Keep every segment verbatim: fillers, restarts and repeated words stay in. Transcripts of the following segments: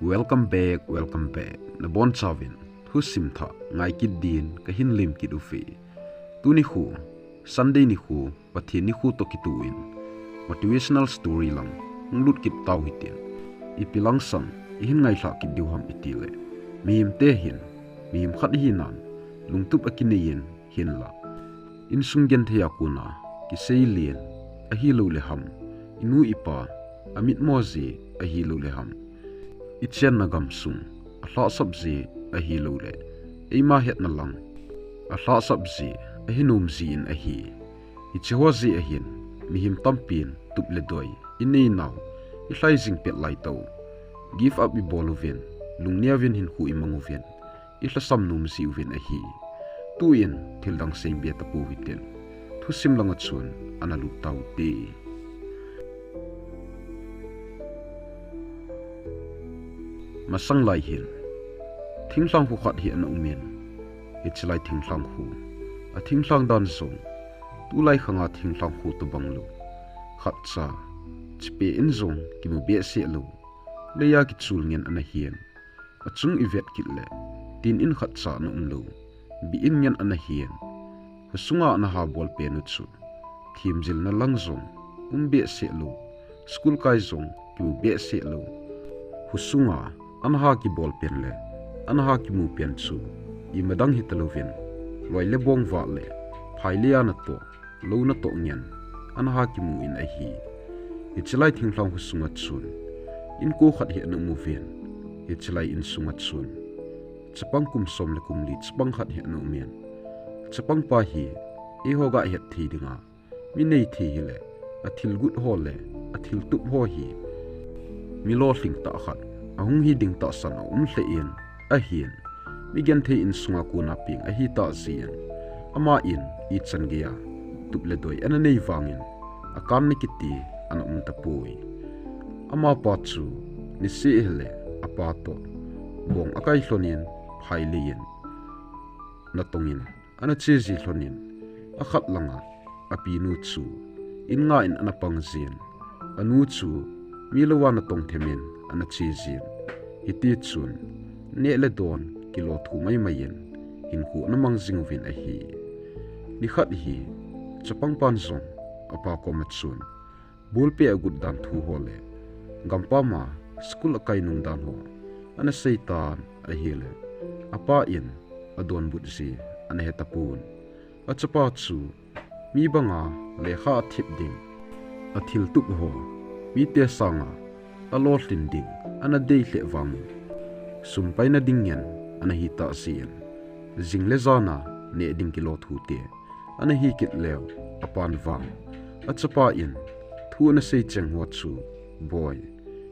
Welcome back, welcome back. Nabonchauvin thusim thah ngai kit din kahin lim kit uve. Tuni khu, Sunday nikho, Pathen nikho toh kitoh in motivational story lang hung lut kit tau hitin. Ipi lang sang ihin ngailhah kit diu ham itile, mihemte hin mihem khat hinan lungtup akinei in, hinlah insung genthei a kona kiseilen ahilouleh ham, inu ipa amitmo jeh ahilouleh ham, ichenna gamsung alhahsap jeh ahilouleh eima hetna lang alhahsap jeh ahinom jeh in ahi. Hiche ho jeh ahin mihem tampin tup le doi inei nau ilhai jing pet laitah u, give up ibol uvin, lungneovin hinkho imang uvin, ilhasam nom jiuvin ahi. Tuin thildang seibe tapou hitin, thusim langa chun ana lut taute. Masang lai hin thinglhang kho khat hi ana umin, hichelai thinglhang kho, athinglhang dan jong tulai khanga thinglhang kho tobang lou, khatcha chipeh in jong kimu behseh lou, leiya kichul ngen ana hin, achung ivet kit le tin in khatcha ana umlou, bi in ngen ana hin, khosunga ana ha bolpen u chu themjilna lang jong um behseh lou, school kai jong kimu behseh lou, khosunga ana ha kibolpen le ana ha kimupen chu imadang hitalouvin, loi le bong vah le phai leiya natoh, lou natoh ngen ana ha kimu in ahi. Hichelai thinglhang khosunga chun inko khat hi ana um uvin, hichelai insunga chun chapang kum som le kum li chapang khat hi ana umin, chapangpa hi eiho gahet thei dinga mi neithei hile, athil gut ho le athil tup ho hi mi lolhing tah khat ahung hi ding tahsan aum lheh in, ahin mi genthei insunga kona peng ahitah jeh in, aman ichan geiya tup le doi ana nei vangin akanna kiti ana um tapoi. Amapa chu niseh hile apa toh bong akai lhonin, phai leiyin natongin ana cheji lhonin, akhat langa apinu chu in nga in ana pang jin, anu chu mi louva natong themin ana chejin. Hitichun neh le don kilo thu maimai in hinkho ana mang jing uvin ahi. Nikhat hi chapangpan jong apa koma chun bolpeh agot dan thu ho le gampam a school akai nung dan ho ana seitan ahile, apa in adonbut ji ana hetapon. Achapa chu mi banga lekha athip ding, athil tup ho mite sanga alolhin ding ana dei lheh vangin, sum paina ding ngen ana hitah jin, jing le jana neh ding kilo thute ana hi kit leu apan vang, achapan thu ana sei cheng ho chu, Boi,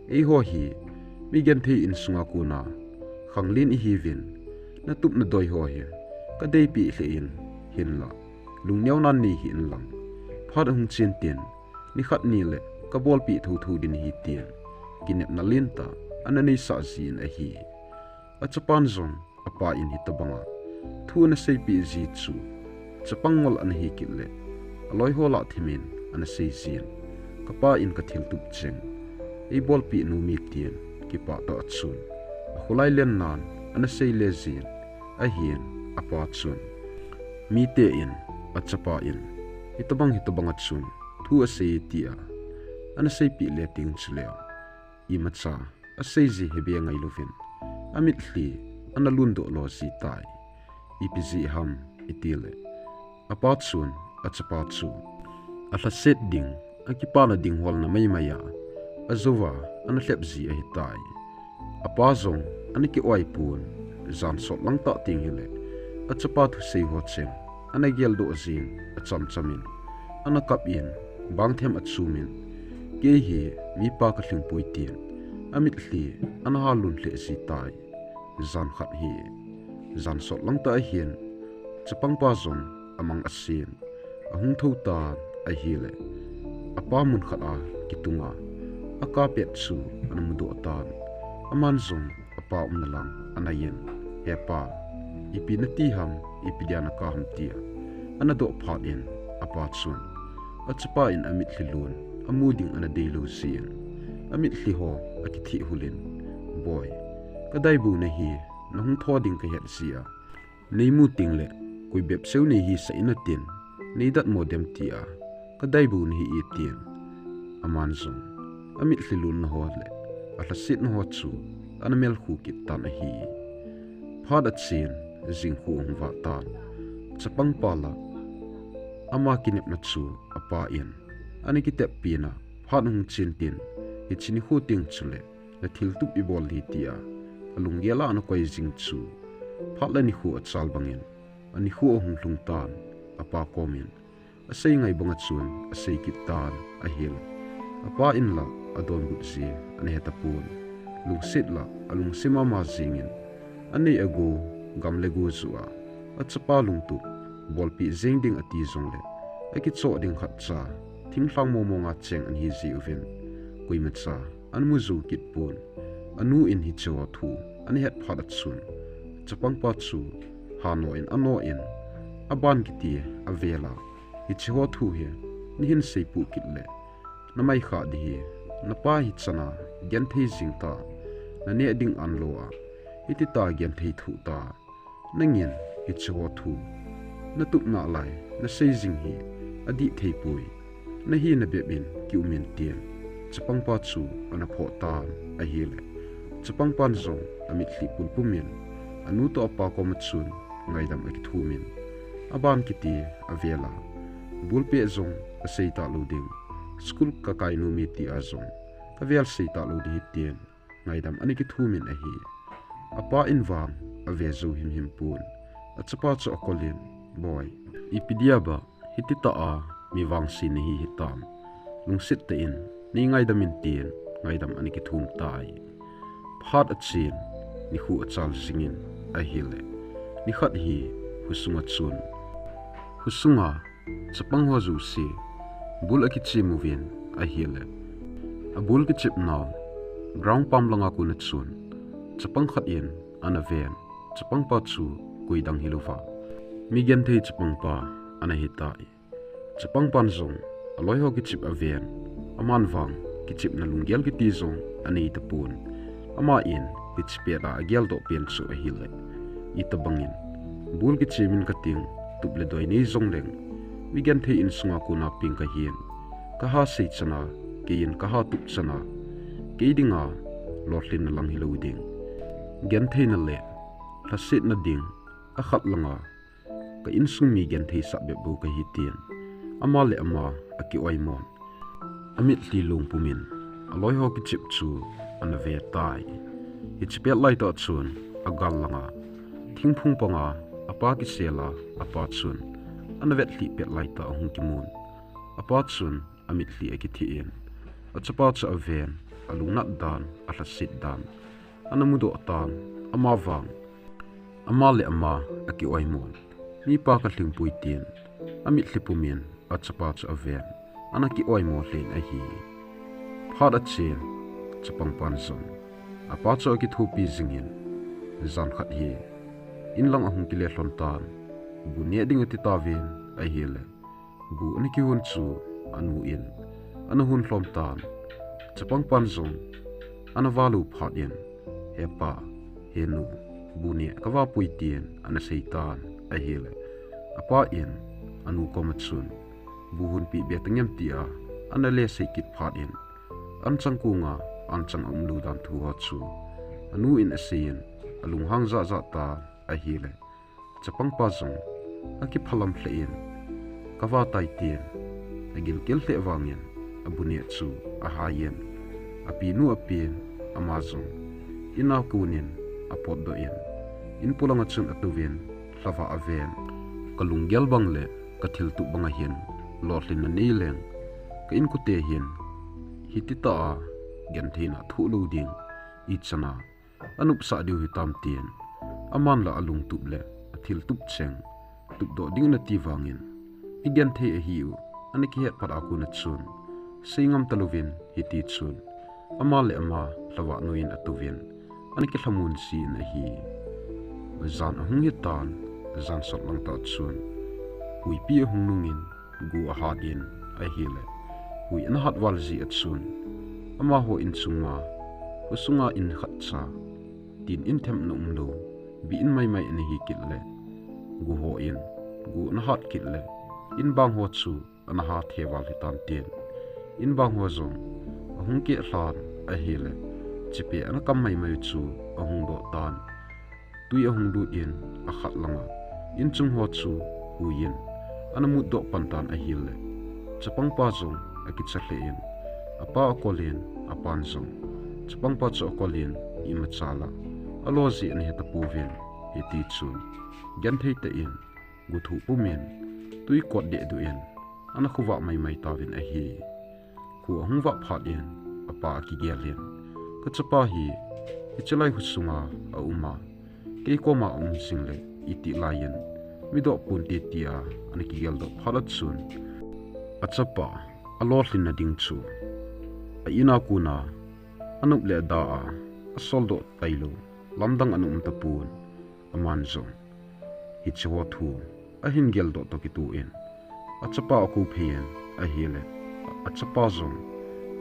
eiho hi mi genthei insunga kona khanglen ihiuvin, natup nadoi ho hi kadeipeh lheh in, hinlah lungneo nan nei hih inlang, phat ahung chen tin nikhat nile kabolpeh thotho ding ahi, tin kinepna lentah ana neisah jin ahi. Achapan jong apa in hitobanga thu ana seipeh ji chu chapang ngol ana hi kit le aloi ho lah themin ana sei jin, kapa in kathil tup cheng eibolpeh nom e, tin kipah tah chun akholai lennan ana sei le jin ahin, apa chun mite in achapa in hitobang hitobanga chun thu asei e tia ana seipeh le teng chule imacha asei ji hebe ngailouvin amitlhi ana lundoh lo ji tai. Ipi jeh ham itile, apa chun achapa chu alhaset ding, akipana ding holna maimai a ajouva ana lhep ji ahitai. Apa jong ana ki-oipon, jan sot langtah teng hile achapa thusei ho cheng ana geldoh jin, achamchamin ana kapin, bangthem achumin, kei hi mipa kalhingpoi, tin amitlhi ana ha lun lheh ji tai. Jan khat hi jan sot langtah ahin, chapangpa jong amang asen, ahung thou tan ahile, apa mun khat a kitunga aka pet chu ana mudoh tan. Aman jong apa umna lang ana in, He pa, ipi nati ham, ipi dia naka ham, tia ana doh phat in, apa chun achapa in amitlhi lun amu ding ana deilou jin, amitlhi ho akithih hulin, Boy, ka daibu nahi, nahung tho ding kahet jeh a, neimu tengle, koi bep seu neihisah in atin, neidatmo dem tia, ka daibu nahi e tin, aman jong, amitlhi lonna ho le, alhasetna ho chu, ana melkhu kit tan ahi. Phat achen, jingkhu ahung vah tan, chapangpa lah, ama kinepna chu, apa in, ana kiteppi na, phat ahung chen tin, hiche nikho teng chule, na thiltup ibol hi tia, alunggel a ana koi jing chu, phat le nikho achal bangin, anikho ahung lhung tan, apa komin, asei ngai banga chun, asei kit tan, ahile. Apa in lah, adonbut ji, ana he tapon. Lungset lah, alungset mama jingin, anei ago, gam le go joh a, achapa lungtup, bolpeh jeng ding ati jongle, akichoh ding khatcha, thinglhang mongmong a cheng ana hi jiuvin, koimacha, ana mu jou kit pon. Anu in hiche ho thu, ana het phat achun, chapangpa chu, ha noh in, anoh in, aban kiti, avel a, hiche ho thu hi, neihin seipeh kit le, namai khah ding hi, napa hichan a, genthei jing ta, naneh ding anlou a, hiti ta genthei thoh ta, nangin, hiche ho thu, natup nalai, nasei jing hi, adih thei poi, nahina bep in, kium in tin, chapangpa chu, ana phoh tan, ahile, chapangpan jong, amitlhi pumpum in, anu toh apa koma chun, ngaidam akithum in, aban kiti, avel a, bulpeh jong, asei talou ding, school kakai nom e tia jong, kavel sei talou ding ahi tin, ngaidam ana kithum in ahi. Apa in vang, ave jou himhim pon, achapa chu akol in, Boy, ipi dia ba, hiti tah a, mi vangse nahi hitam, lungset tah in, nei ngaidam in tin, ngaidam ana kithum tai. Phat achen, nikho achal jingin, ahile, nikhat hi, khosunga chun, khosunga, chapang ho jouse, bul akichem uvin, ahile, abul kichep nau, ground pam langa kona chun, chapang khat in, ana ven, chapangpa chu, koidang hilouva, mi genthei chapangpa, ana hitai. Chapangpan jong, aloi ho kichep aven, aman vang, kichepna lunggel kiti jong, anei tapon. Aman, hiche pet a ageldoh pen chu ahile, itobangin, bul kichem in kating, tup le doi nei jongleng, mi genthei insunga kona peng kahin, kaha sei chana, keiin kaha tup chana, kei dinga, lolhinna lang hilou ding, gentheina le, lhasetna ding, akhat langa, ka insung mi gentheisah bep bou kahi tin, ama le ama, akioimon. Amitlhi lungpum in, aloi ho kichep chu, ana ve tai. Hiche pet laitah chun, agal langa, thingphung panga, apa kisel a, apa chun, ana vetlhih pet laitah ahung kimun. Apa chun, amitlhi akitheh in, achapa chu aven, alungnat dan, alhaset dan, ana mudoh tan, ama vang, ama le ama, akioimon. Mipa kalhingpoi tin, amitlhi pumin, achapa chu aven, ana kioimo lheh in ahi. Phat achen, chapangpan jong, apa chu akithopi jingin, jan khat hi, inlang ahung kile lhon tan, bu neh ding ati tauvin, ahile, bu ana kihon chu, anu in, ana hon lhom tan, chapangpan jong, ana valou phat in, He pa, he nu, bu neh kavapoi tin, ana sei tan, ahile, apa in, anu koma chun, bu honpeh be tangem tia, ana le sei kit phat in, anchang konga, anchang aumlou dan thu ho chu, anu in aseiyin, alunghang jahjah tan, ahile, chapangpa jong, akiphalam lheh in, kava tai tin, agilkel lheh vangin, abu neh chu, ahaiyin, apinu apen, ama jong, ina konin, apotdoh in, in polanga chun atouvin, lhavah aven, kalunggel bang le, kathiltup banga hin, lolhinna neileng, ka inkote hin, hiti tah a, gentheina thoh lou ding, ichan a, anopsah diu hitam tin, aman la alungtup le, athiltup cheng, tupdoh ding nati vangin, mi genthei ahiu, ana kihet phat a kona chun, seingam talouvin, hiti chun, ama le ama, lhavah noiyin atouvin, ana kilhamon jin ahi. Jan ahung hitan, jan sot langtah chun, huipi ahung nungin, go ahat in, ahile, hui ana hat val jeh a chun, amaho insung ma, Khosunga in khatcha, tin in them na umlou, bi in maimai ana hi kit le, gu ho in, gu ana hat kit le, in bang ho chu ana ha theval hitan tin. In bang ho jong, ahung keh lhan ahile, chipe ana kam maimai chu ahung doh tan. Tui ahung lut in akhat langa, in chung ho chu hui in, ana mutdoh pan tan ahile, chapangpa jong akicha lheh in, apa akol in, apan jong, chapangpa chu akol in, imacha la, alo jeh ana heta pouvin, hiti chun, genthei tah in, gu thuh pum in, tui kot deh duh in, ana khovah maimai tauvin ahi. Kho ahung vah phat in, apa akigel in, ka chapa hi, hiche lai khosunga aum a, kei koma aum jing le, iti lai in, mi doh ponte tia, ana kigel doh phat a chun, achapa, alolhinna ding chu, a in a kona, anop le ada a, asol doh tailou, lamdang ana um tapon, aman jong, hiche ho thu, ahin gel doh toh kitoh in, achapa akou phei in, ahile, achapa jong,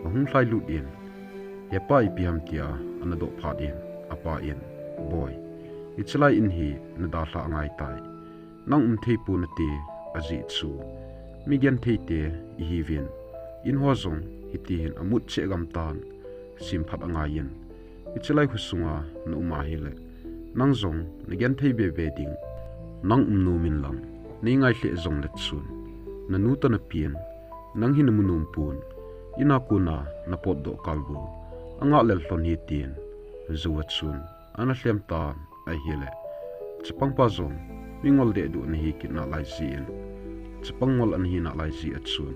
ahung lhai lut in, hepa ipi ham tia, ana doh phat in, apa in, boi, hiche lai in hi, na dalha angai tai, nang um thei pon nate, ajeh chu, mi genthei te, ihiuvin, in ho jong, hiti hin amut cheh gam tan, simphat angai in, hiche lai khosunga na um ahile, nang jong na genthei bebe ding, nang um nom in lang, nei ngai lheh jong le chun, na nu toh na pi in, nang hi na mu nom pon, in a kona na potdoh kal bou, angah lel lhon hi tin, jou a chun, ana lhem tan ahile, chapangpa jong, mi ngol deh duh ana hi kit nalai jeh in, chapang ngol ana hi nalai jeh a chun,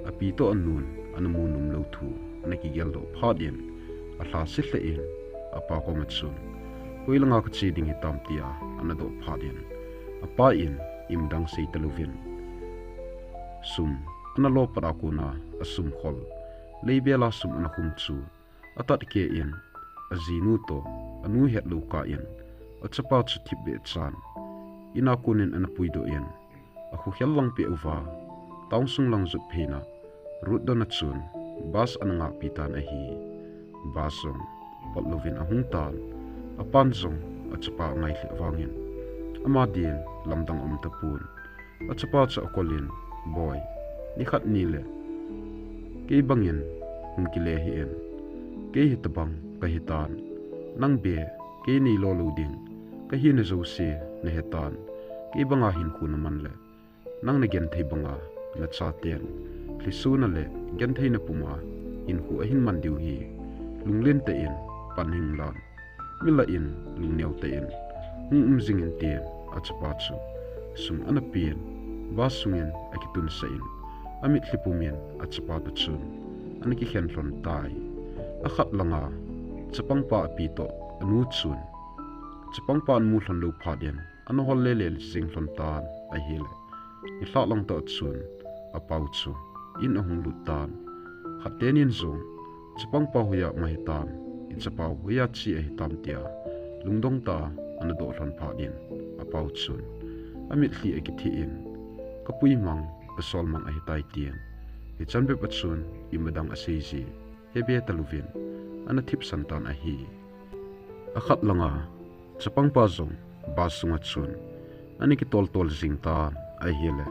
api toh anun, ana mu nom lou thu, ana kigel doh phat in, alhase lheh in, apa koma chun, hoi langa kache ding hitam tia, ana doh phat in, apa in, imadang sei talouvin, sum, ana lo pat a kona, asum khol, leibel a sum ana khum chu, atat keh in, ajinu toh, anu hetlou kah in, achapa chu thipbeh chan, in a kon in ana puidoh in, akhokhel lang peh uva, town sung lang jot pheina, road don a chun, bus ana ngahpi tan ahi. Bus jong, potlouvin ahung tan, apan jong, achapa angai lheh vangin, ama din, lamdang aum tapon, achapa chu akol in, boi, nikhat nile, kei bangin, hung kile hih in, kei hitobang kahitan, nang beh, kei neilo lou ding, kahina jouse, nahetan, kei banga hinkho naman le, nang nagenthei banga, nachaten, lhisona le, gentheina puma, hinkho ahin man diu hi, lunglen tah in, pan hih in lang, milah in, lungneo tah in, hung um jing in tin, achapa chu, sum ana pen, bus sungin akitunsah in, amitlhi pumin achapa toh chun, ana kikhen lhon tai. Akhat langa, chapangpa api toh, anu chun, chapangpa ana mu lhon lou phat in, ana hol lele jing lhon tan ahile, nilhah lang toh chun, apau chu, in ahung lut tan. Khat tenin jong, chapangpa hoiya ama hitam, ichapau hoiya che ahitam tia, lungdong tah a, ana doh lhon phat in, apau chun, amitlhi akitheh in, kapuimang, kasolmang ahitai tin, hichan bep a chun, imadang aseije, hebe talouvin, ana thipsan tan ahi. Akhat langa, chapangpa jong, bus sunga chun, ana kitoltol jing tan ahile,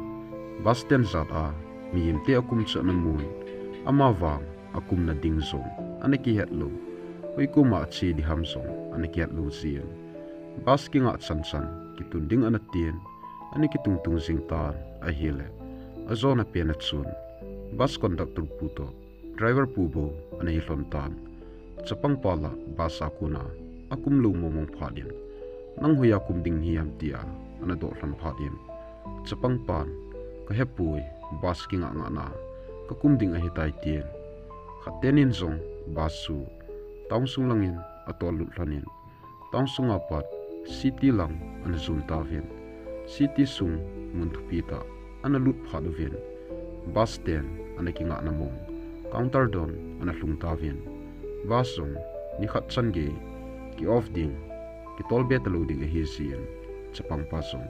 bus stand jat a, mihemte akum chu ana mun, amavang, akumna ding jong, ana kihet lou, hoi koma ache diham jong, ana kihet lou jin, bus kingah chanchan, kitun ding ana tin, ana kitungtung jing tan ahile, ajona pen a chun, bus conductor pu toh, driver pu bou ana hi lhon tan. Chapangpa la bus a kona akum lou mongmong phat in, nang hoiya kum ding nahiham tia, ana doh lhon phat in, chapangpan, kahepoi, bus kingah ngahna, kakum ding ahitai tin, khat tenin jong, bus chu, town sung langin, atol lut lhon in, town sunga pat, city lang, ana jon tauvin, city sung, mun thupi tah, ana lut phat uvin, bus stand, ana kingahna mong, counter don, ana lhung tauvin, bus jong, nikhat chan gei, ki off ding, kitolbe talou ding ahi jin, chapangpa jong,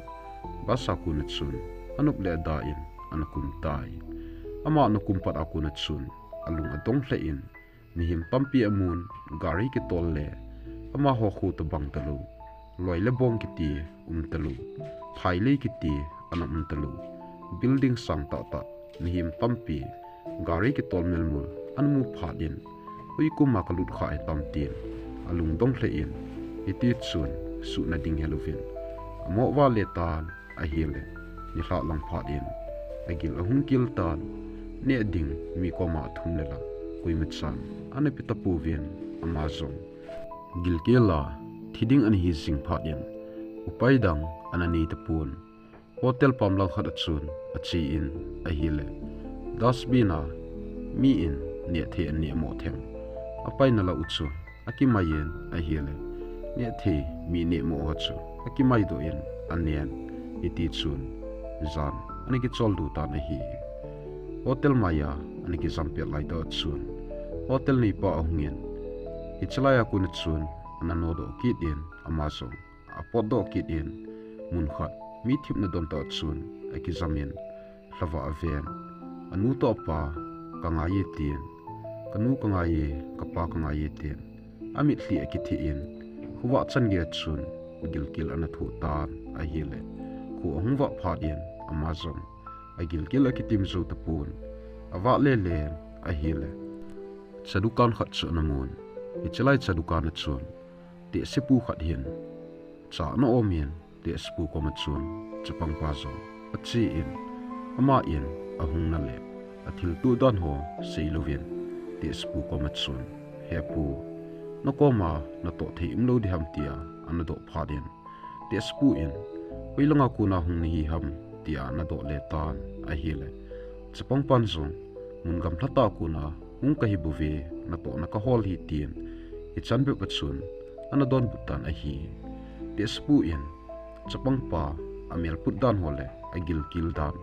bus a kona chun, anop le ada in, ana kum tai. Ama ana kum pat a kona chun, alung adong lheh in, Mihem tampi amun, gari kitol le amaho khu tabang talou. Loi le bong kiti um talou. Phailei kiti ana um talou. Building sang tahtah, mihem tampi, gari kitol melmul ana mu phat in, hui kuma kalut kha hitam tin alungdong lheh in, hiti chun suhna ding helouvin, amo vale tan ahile, nilhah lang phat in agil ahung kil tan, neh ding mi koma athum le la, koima chan ana pe tapouvin, ama jong gilkel a thi ding ana hi jing phat in, upai dang ana nei tapon. Hotel pam lang khat a chun ache in ahile, dustbin a mi in neh thei aneh mo theng apaina la u chu akimai in ahile, neh thei mi neh mo ho chu akimai doh in anen, hiti chun jan ana kichol du tan ahi. Hotel maiya ana kijam pet lai tah chun, hotel neipa ahung in, hiche laiya kon a chun ana nodoh kit in, ama jong apotdoh kit in, mun khat mi thipna don tah chun akijam in, lhavah aven, anu toh apa kangai e tin, kanu kangai e, kapa kangai e tin, amitlhi akitheh in, khovah chan gei a chun gilkel ana thoh tan ahile, kho ahung vah phat in ama jong agilkel akitim jou tapon, avah lele ahile, cha dukan khat chu ana mun. Hiche lai cha dukan a chun tehsepu khat hin cha ana om in, tehsepu koma chun chapangpa jong ache in, ama in ahung na le athilto dan ho seilouvin, tehsepu koma chun, He pu, nakoma natoh thei umlou diham, tia ana doh phat in, tehsepu in, Hoilanga kona hung nahi ham, tia ana doh le tan ahile, chapangpan jong, Mun gamlha tah a kona hung kahi bouve, natohna kahol hi, tin hichan bep a chun ana donbut tan ahi. Tehsepu in chapangpa amelput dan ho le agilkel dan,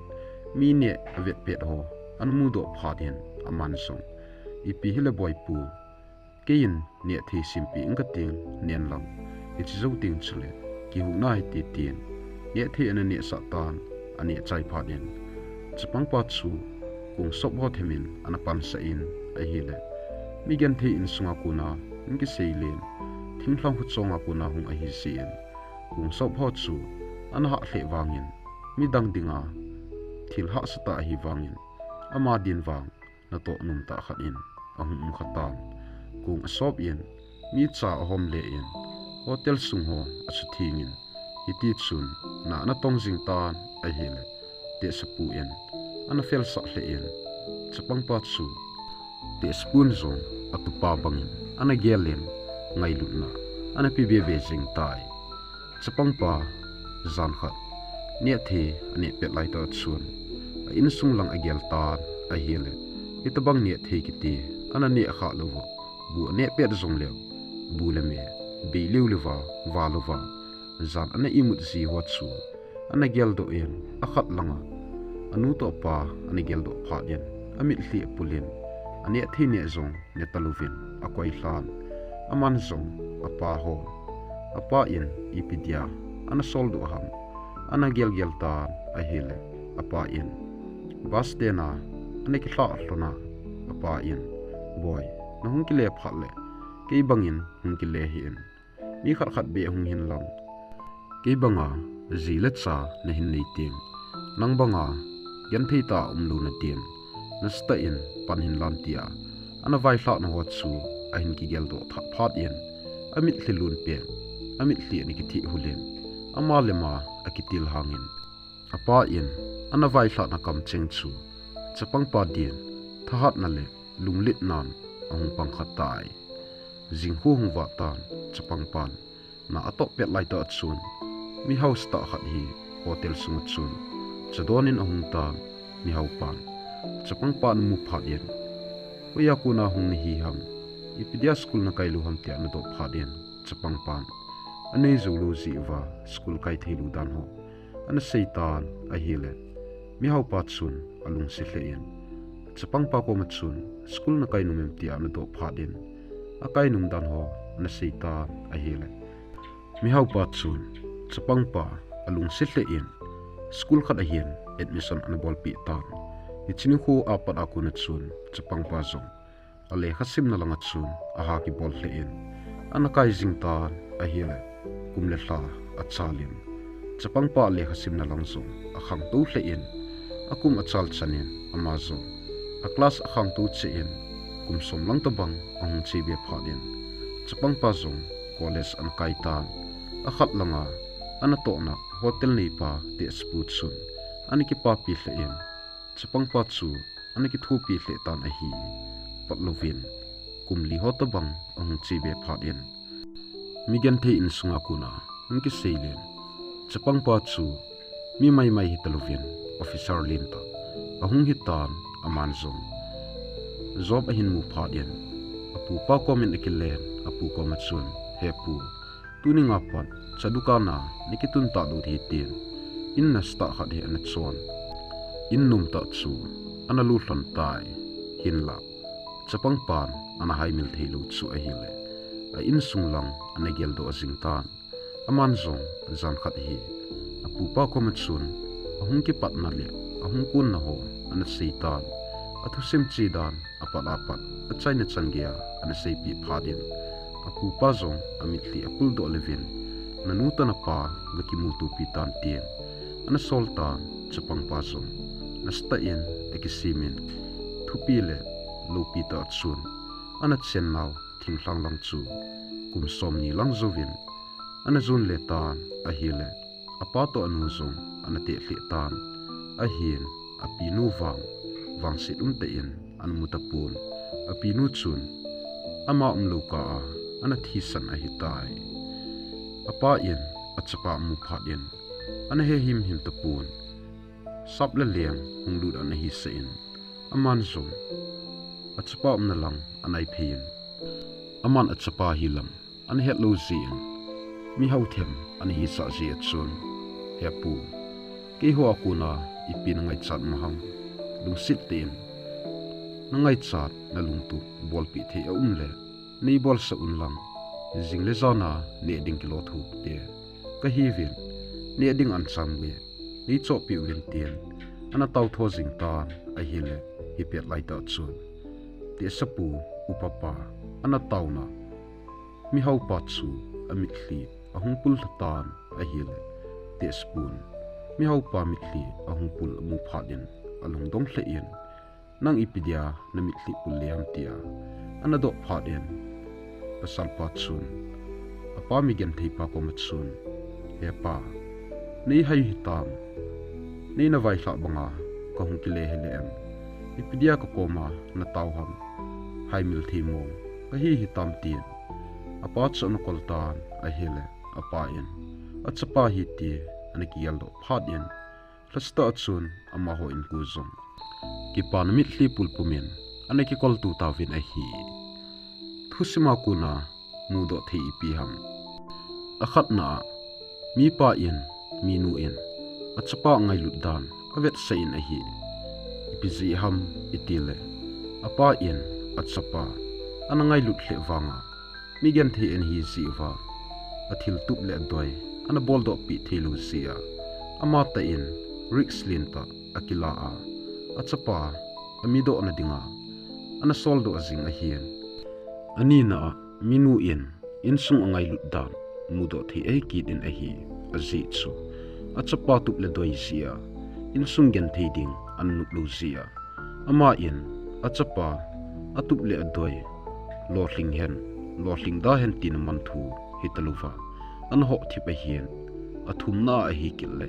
mi neh avet pet ho ana mudoh phat in, aman jong, Ipi hile boipu, keiin neh thei simpeh inge kating, nen lang, hiche jou teng chule kihuhna hite, tin neh thei ana nehsah tan, aneh chai phat in, chapangpa chu kong sop ho them in ana pansah in ahile, mi genthei insunga kona hung kisei len, thinglhang kho chonga kona hung ahi jeh in, kong sop ho chu ana hah lheh vangin, midang dinga thil hahsa tah ahi vangin, ama din vang natoh nom tah khat in ahung um kha tan. Kong asop in, mi cha ahom le in, hotel sung ho asutheng in, hiti chun na ana tong jing tan ahile, tehsepu in ana felsah lheh in, chapangpa chu tehsepun jong atupa bangin ana gel in, ngailutna ana pe bebe jing tai. Chapangpa jan khat neh thei aneh pet lai tah chun, a insung lang agel tan ahile, hitobang neh thei kiti ana neh khah lou u, bu aneh pet jongleu, bu le me, bei liu liuva, va louva, jan ana imut ji ho chu ana geldoh in, akhat langa anu toh apa ana geldoh phat in, amitlhi apul in, aneh thei neh jong ne talouvin akoi lhan. Aman jong apa ho, apa in ipi dia ana soldoh ham, ana gelgel tan ahile, apa in bus stand a ana kilhah lhon a, apa in, Boi, nahung kile phat le kei bangin hung kile hih in. Mi khat khat beh hung hin lang. Kei banga ji le cha nahin nei teng, nang banga genthei tah a umlou natin, nasatah in pan hin lan, tia ana vailhahna ho chu ahin kigeldoh thah phat in, amitlhi lun peng, amitlhi ana kitheh hul in, ama le ama akitil hangin, apa in ana vailhahna kamcheng chu chapangpa din thahatna le lunglitnan ahung pang kha tai. Jing khu hung vah tan, chapangpan na atoh pet lai tah chun, mi hausa tah khat hi hotel sunga chun cha don in ahung tan, mi haupan chapangpa ana mu phat in, Hoiya kona hung nahi ham, ipi dia school nakai lou ham, tia ana doh phat in, chapangpan anei jou lou jeh uva school kai thei lou dan ho ana sei tan ahile, mi haupa chun alungset lheh in, chapangpa koma chun, School nakai nom em, tia ana doh phat in, akai nom dan ho ana sei tan ahile, mi haupa chun chapangpa alungset lheh in, school khat a hin admission ana bolpeh tan. Hiche nikho a pat a kona chun chapangpa jong alekha simna langa chun aha kibol lheh in, ana kai jing tan ahile, kum le lha achal in, chapangpa alekha simna lang jong akhangtou lheh in, akum achal chan in ama jong a class akhangtou cheh in, kum som lang tobang ahung che be phat in, chapangpa jong college ana kai tan, akhat langa ana tohna hotel neipa Tehsepu chun ana kipapi lheh in, chapangpa chu ana kithopi lheh tan ahi. Patlouvin, kum li ho tobang ahung che be phat in, mi genthei insunga kona hung kisei len, chapangpa chu mi maimai hitalouvin officer lentah ahung hitan, aman jong job ahin mu phat in, apupa komin akilen, apu koma chun, He pu, tuni nga pat cha dukan a nakitun talou ding tin, in nasa tah khat hi ana chon, in nomtah chu ana lulhon tai, hinla chapangpan ana haimil theilou chu ahile, a insung lang ana geldoh jing tan. Aman jong jan khat hi apupa koma chun ahung kipatna le ahung konna ho ana sei tan, athusim che dan apat apat achaina chan geiya ana seipeh phat in, apupa jong amitlhi apuldoh leuvin, Nanu toh napa gakimutopi tan, tin ana sol tan, chapangpa jong nasatah in akisem in, thupi le loupi tah chun ana chennau thinglhang lang chu kum somni lang jouvin ana jon le tan ahile, apa toh anu jong ana teh lheh tan, ahin apinu vang vangset umtah in ana mu tapon, apinu chun ama umlou kah a ana thisan ahitai. Apa in achapa amu phat in ana he himhim tapon, sap le leng hung lut ana hisah in, aman jong achapa umna lang anaiphei in, aman achapa hilam ana hetlou jeh in, mihao them ana hisah jeh a chun, He pu, keiho a kona ipi nangaichat um ham, lungset tah in nangaichat nalungtup bolpeh thei aum le neibolsah un lang, jing le jan a neh ding kilo thute kahiuvin, neh ding anchang le neichohpeh uvin, tin ana taotho jing tan ahile, hipet laitah chun Tehsepu upapa ana taona mihaopa chu amitlhi ahung pullha tan ahile, Tehsepun mihaopa mitlhi ahung pull amu phat in alungdong lheh in, Nang ipi dia namitlhi pull le ham, tia ana doh phat in, pasalpa chun apa migentheipa koma chun, He pa, neihai hitam, neina vailhah banga kahung kile hile em? Ipi dia kakoma natao ham? Haimil thei mong kahi hitam, tin apa chu ana kol tan ahile, apa in achapa ahi ti ana kigeldoh phat in, lhasatah a chun amaho inko jong kipana mitlhi pull pumin ana kikolto tauvin ahi. Thusima kona mudoh thei ipi ham? Akhatna a, mipa in, minu in achapa angailut dan avetsah in ahi. Ipi jeh ham itile, apa in achapa ana ngailut lheh vanga migenthei ana hi jeh uva, athiltup le adoi ana boldohpeh theilou jeh a, amatah in risk lentah akila a, achapa amidohna dinga ana soldoh jing ahin. Anina a, minu in insung angailut dan mudoh thei ahi kit in ahi. Ajeh chu achapa tup le doi jeh a insung genthei ding ana noplou jeh a, ama in achapa atup le adoi lolhing hen, lolhing da hen tina manthu hitalouva ana hothip ahin. Athumna a ahi kit le,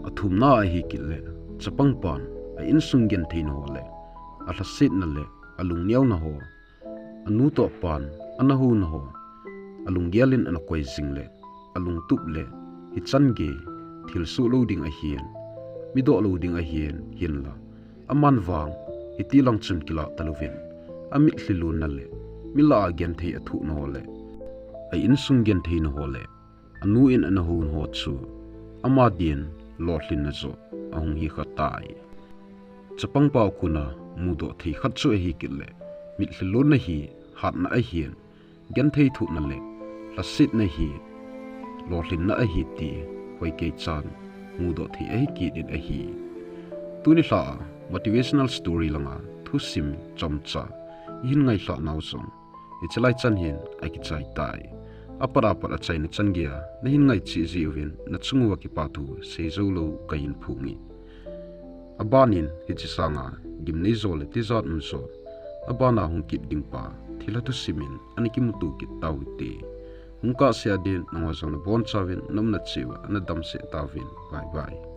athumna a ahi kit le, chapangpan a insung gentheina ho le alhasetna le alungneona ho, anu toh apan ana houna ho alunggel in ana koi jing le, alungtup le hichan gei thilsoh lou ding ahin, midoh lou ding ahin, hinla aman vang hitilang chun kilah talouvin, amitlhi lonna le milah a genthei athohna ho le a insung gentheina ho le anu in ana houna ho chu ama din lolhinna joh ahung hikha tai. Chapangpa kona mudoh thei khat chu ahi kit le, mitlhi lonna hi hatna ahin, genthei thohna le lhasetna hi lolhinna ahi ti hoikei chan mudoh thei ahi kit in ahi. Tuni lha a motivational story langa thusim chomcha ihin ngailhah nau jong hiche lai chan hin akichai tai. Apat apat achaina chan geiya nahin ngai cheh jeh uvin nachung uva kipa thu seijou lou kahin phonge. Aban in hiche sanga gimnei jo le tijat um jo, abana hung kit ding pa thilha thusim in ana kimuto kit tau hite. Hung kahsea din nangho jong nabonchauvin naumna cheh uva ana damsel tauvin. Bye bye.